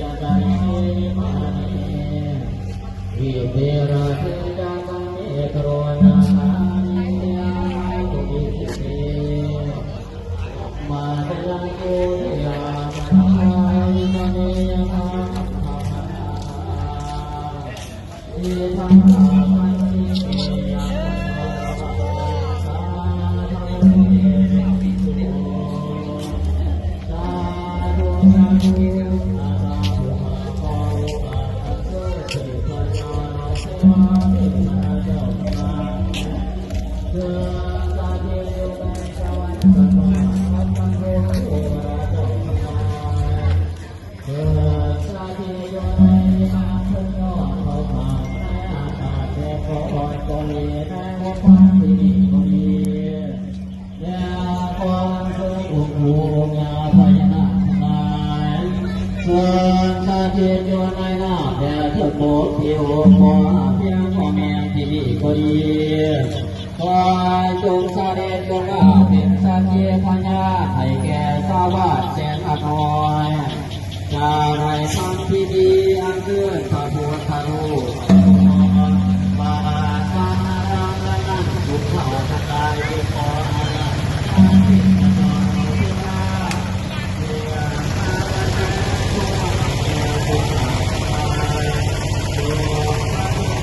ยะตานิเสมานิ อิติราเสจังกังเมตโรนานิยาตุมิสิเต มาตยังโกยาตาวิสเมยะภาคัมภะนา ແລະຂໍອັນເຊີນອົງປູ່ອົງຍ່າພະຍານາກທັງຫຼາຍ ເຊີນສະຖິດຢູ່ໃນນ້ຳແດ່ເທີດໂພທິໂອ ຂໍພຽງພໍ່ແມ່ທີ່ນີ້ກໍດີ ຂໍຈົ່ງສະເດັດລົງມາເປັນສັກຂີພະຍານໃຫ້ແກ່ຊາວບ້ານແສນອານ້ອຍ ຈະໄດ້ທຳພິທີອັນເຊີນພະພຸດທະຮູບ